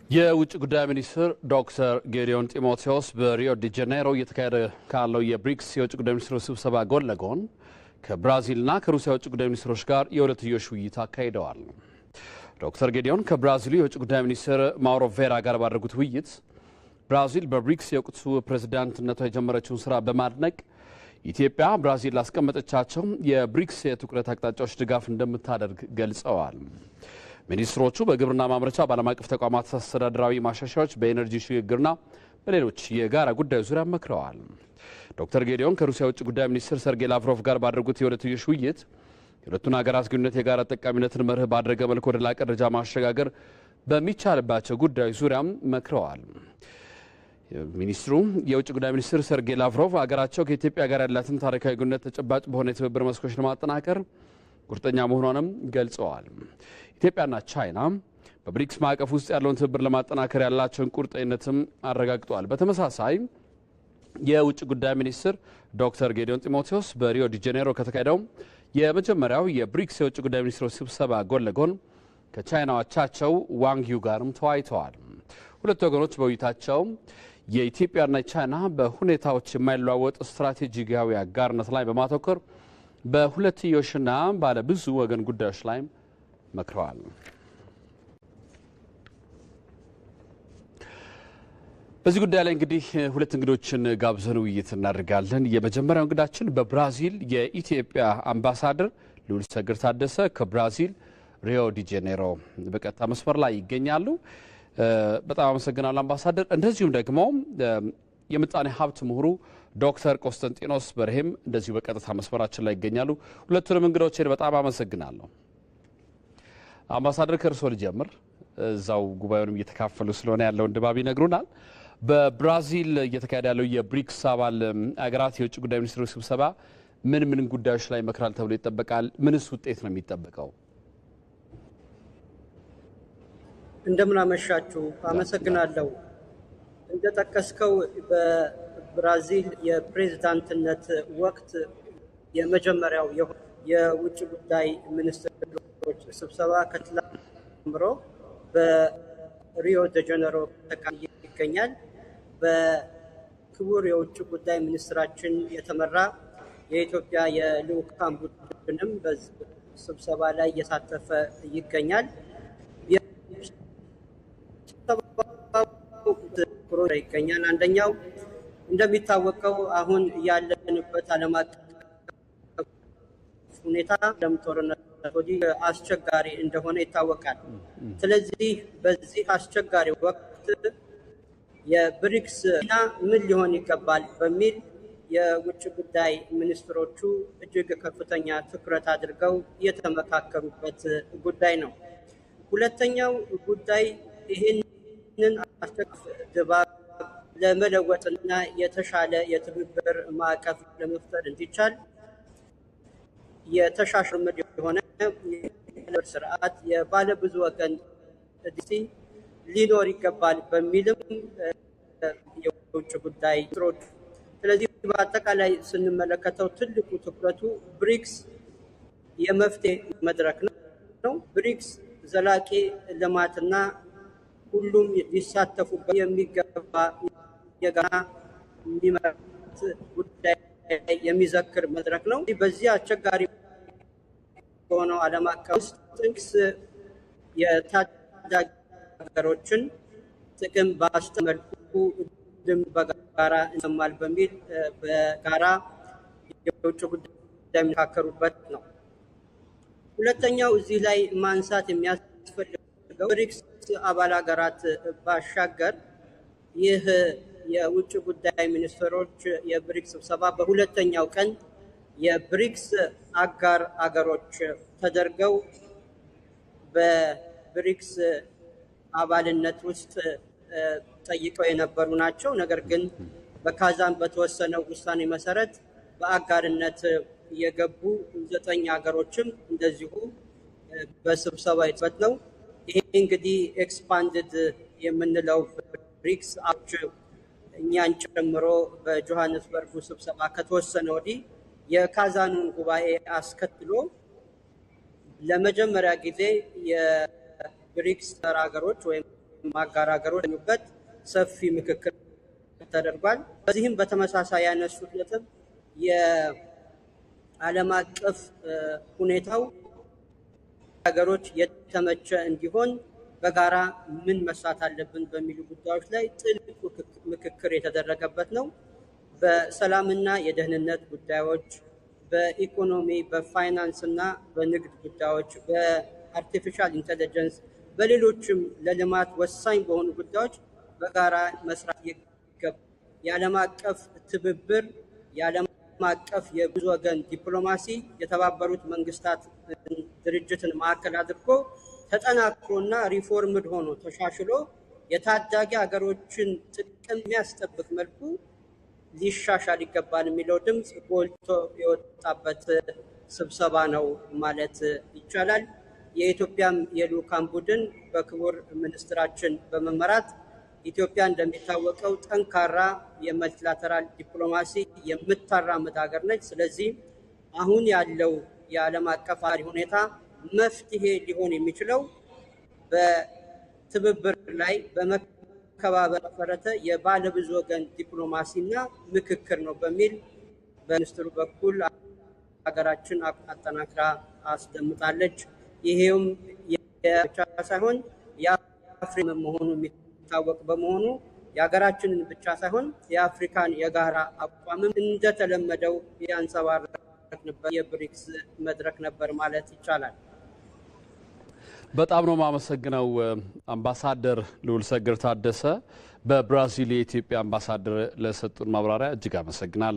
የውጭ ጉዳይ ሚኒስትር ዶክተር ጌዲዮን ጢሞቴዎስ በሪዮ ዲ ጄኔሮ እየተካሄደ ካለው የብሪክስ የውጭ ጉዳይ ሚኒስትሮች ስብሰባ ጎን ለጎን ከብራዚልና ከሩሲያ የውጭ ጉዳይ ሚኒስትሮች ጋር የሁለትዮሽ ውይይት አካሂደዋል። ዶክተር ጌዲዮን ከብራዚሉ የውጭ ጉዳይ ሚኒስትር ማውሮ ቬራ ጋር ባደረጉት ውይይት ብራዚል በብሪክስ የወቅቱ ፕሬዝዳንትነቷ የጀመረችውን ስራ በማድነቅ ኢትዮጵያ ብራዚል ላስቀመጠቻቸው የብሪክስ የትኩረት አቅጣጫዎች ድጋፍ እንደምታደርግ ገልጸዋል። ሚኒስትሮቹ በግብርና ማምረቻ፣ በዓለም አቀፍ ተቋማት አስተዳደራዊ ማሻሻያዎች፣ በኤነርጂ ሽግግርና በሌሎች የጋራ ጉዳዮች ዙሪያ መክረዋል። ዶክተር ጌዲዮን ከሩሲያ የውጭ ጉዳይ ሚኒስትር ሰርጌይ ላቭሮቭ ጋር ባደረጉት የሁለትዮሽ ውይይት የሁለቱን ሀገራት ግንኙነት የጋራ ጠቃሚነትን መርህ ባደረገ መልኩ ወደ ላቀ ደረጃ ማሸጋገር በሚቻልባቸው ጉዳዮች ዙሪያም መክረዋል። ሚኒስትሩ የውጭ ጉዳይ ሚኒስትር ሰርጌይ ላቭሮቭ ሀገራቸው ከኢትዮጵያ ጋር ያላትን ታሪካዊ ግንኙነት ተጨባጭ በሆነ የትብብር መስኮች ለማጠናከር ቁርጠኛ መሆኗንም ገልጸዋል። ኢትዮጵያና ቻይና በብሪክስ ማዕቀፍ ውስጥ ያለውን ትብብር ለማጠናከር ያላቸውን ቁርጠኝነትም አረጋግጠዋል። በተመሳሳይ የውጭ ጉዳይ ሚኒስትር ዶክተር ጌዲዮን ጢሞቴዎስ በሪዮ ዲ ጄኔሮ ከተካሄደው የመጀመሪያው የብሪክስ የውጭ ጉዳይ ሚኒስትሮች ስብሰባ ጎን ለጎን ከቻይና አቻቸው ዋንግ ዪ ጋርም ተወያይተዋል። ሁለቱ ወገኖች በውይይታቸው የኢትዮጵያና ቻይና በሁኔታዎች የማይለዋወጥ ስትራቴጂካዊ አጋርነት ላይ በማተኮር በሁለትዮሽና ባለ ብዙ ወገን ጉዳዮች ላይ መክረዋል። በዚህ ጉዳይ ላይ እንግዲህ ሁለት እንግዶችን ጋብዘን ውይይት እናደርጋለን። የመጀመሪያው እንግዳችን በብራዚል የኢትዮጵያ አምባሳደር ልዑል ሰገድ ታደሰ ከብራዚል ሪዮ ዲ ጄኔሮ በቀጥታ መስመር ላይ ይገኛሉ። በጣም አመሰግናለሁ አምባሳደር። እንደዚሁም ደግሞ የምጣኔ ሀብት ምሁሩ ዶክተር ቆስጠንጢኖስ በርሄም እንደዚሁ በቀጥታ መስመራችን ላይ ይገኛሉ። ሁለቱንም እንግዶችን በጣም አመሰግናለሁ። አምባሳደር ከእርስዎ ልጀምር። እዛው ጉባኤውንም እየተካፈሉ ስለሆነ ያለውን ድባብ ይነግሩናል። በብራዚል እየተካሄደ ያለው የብሪክስ አባል አገራት የውጭ ጉዳይ ሚኒስትሮች ስብሰባ ምን ምን ጉዳዮች ላይ ይመክራል ተብሎ ይጠበቃል? ምንስ ውጤት ነው የሚጠበቀው? እንደምን አመሻችሁ። አመሰግናለሁ። እንደጠቀስከው በብራዚል የፕሬዝዳንትነት ወቅት የመጀመሪያው የውጭ ጉዳይ ሚኒስትሮች ስብሰባ ከትላንት ጀምሮ በሪዮ ደ ጀነሮ ይገኛል። በክቡር የውጭ ጉዳይ ሚኒስትራችን የተመራ የኢትዮጵያ የልዑካን ቡድንም በዚህ ስብሰባ ላይ እየሳተፈ ይገኛል። ይገኛል። አንደኛው እንደሚታወቀው አሁን ያለንበት ዓለም አቀፍ ሁኔታ ዓለም ጦርነት ወዲህ አስቸጋሪ እንደሆነ ይታወቃል። ስለዚህ በዚህ አስቸጋሪ ወቅት የብሪክስ ሚና ምን ሊሆን ይገባል በሚል የውጭ ጉዳይ ሚኒስትሮቹ እጅግ ከፍተኛ ትኩረት አድርገው የተመካከሩበት ጉዳይ ነው። ሁለተኛው ጉዳይ ይህንን አስቸጋሪ ድባብ ለመለወጥና የተሻለ የትብብር ማዕቀፍ ለመፍጠር እንዲቻል የተሻሻለ የሆነ ስርዓት የባለ ብዙ ወገን ዲሲ ሊኖር ይገባል በሚልም የውጭ ጉዳይ ሚኒስትሮች። ስለዚህ በአጠቃላይ ስንመለከተው ትልቁ ትኩረቱ ብሪክስ የመፍትሄ መድረክ ነው። ብሪክስ ዘላቂ ልማትና ሁሉም ሊሳተፉበት የሚገባ የጋራ የሚመራት ጉዳይ የሚዘክር መድረክ ነው። በዚህ አስቸጋሪ በሆነው ዓለም አቀፍ ውስጥ ብሪክስ የታዳጊ ሀገሮችን ጥቅም ባስጠበቀ መልኩ ድምፅ በጋራ እንሰማል በሚል በጋራ የውጭ ጉዳይ የሚመካከሩበት ነው። ሁለተኛው እዚህ ላይ ማንሳት የሚያስፈልገው ብሪክስ አባል ሀገራት ባሻገር ይህ የውጭ ጉዳይ ሚኒስትሮች የብሪክስ ስብሰባ በሁለተኛው ቀን የብሪክስ አጋር አገሮች ተደርገው በብሪክስ አባልነት ውስጥ ጠይቀው የነበሩ ናቸው። ነገር ግን በካዛን በተወሰነው ውሳኔ መሰረት በአጋርነት የገቡ 9 ሀገሮችም እንደዚሁ በስብሰባ የተበት ነው። ይሄ እንግዲህ expanded የምንለው ብሪክስ እኛን ጨምሮ በጆሃንስበርጉ ስብሰባ ከተወሰነ ወዲህ የካዛኑን ጉባኤ አስከትሎ ለመጀመሪያ ጊዜ የብሪክስ ሀገሮች ወይም አጋር ሀገሮች ሰፊ ምክክር ተደርጓል። በዚህም በተመሳሳይ ያነሱት ነጥብ የዓለም አቀፍ ሁኔታው ሀገሮች የተመቸ እንዲሆን በጋራ ምን መስራት አለብን በሚሉ ጉዳዮች ላይ ጥልቅ ምክክር የተደረገበት ነው። በሰላምና የደህንነት ጉዳዮች፣ በኢኮኖሚ፣ በፋይናንስ እና በንግድ ጉዳዮች፣ በ artificial intelligence፣ በሌሎችም ለልማት ወሳኝ በሆኑ ጉዳዮች በጋራ መስራት ይገባል። የዓለም አቀፍ ትብብር፣ የዓለም አቀፍ የብዙ ወገን ዲፕሎማሲ የተባበሩት መንግስታት ድርጅትን ማዕከል አድርጎ ተጠናክሮና reformed ሆኖ ተሻሽሎ የታዳጊ ሀገሮችን ጥቅም የሚያስጠብቅ መልኩ ሊሻሻል ይገባል የሚለው ድምፅ ጎልቶ የወጣበት ስብሰባ ነው ማለት ይቻላል። የኢትዮጵያም የልዑካን ቡድን በክቡር ሚኒስትራችን በመመራት ኢትዮጵያ እንደሚታወቀው ጠንካራ የ multilateral ዲፕሎማሲ የምታራምድ ሀገር ነች። ስለዚህ አሁን ያለው የዓለም አቀፍ ሁኔታ መፍትሄ ሊሆን የሚችለው በትብብር ላይ በመከባበር መሰረተ የባለብዙ ወገን ዲፕሎማሲና ምክክር ነው በሚል በሚኒስትሩ በኩል ሀገራችን አጠናክራ አስደምጣለች። ይሄውም ብቻ ሳይሆን የአፍሪካ መሆኑ የሚታወቅ በመሆኑ የሀገራችንን ብቻ ሳይሆን የአፍሪካን የጋራ አቋምም እንደተለመደው ያንጸባረቅንበት የብሪክስ መድረክ ነበር ማለት ይቻላል። በጣም ነው የማመሰግነው አምባሳደር ልዑልሰገድ ታደሰ በብራዚል የኢትዮጵያ አምባሳደር ለሰጡን ማብራሪያ እጅግ አመሰግናለሁ።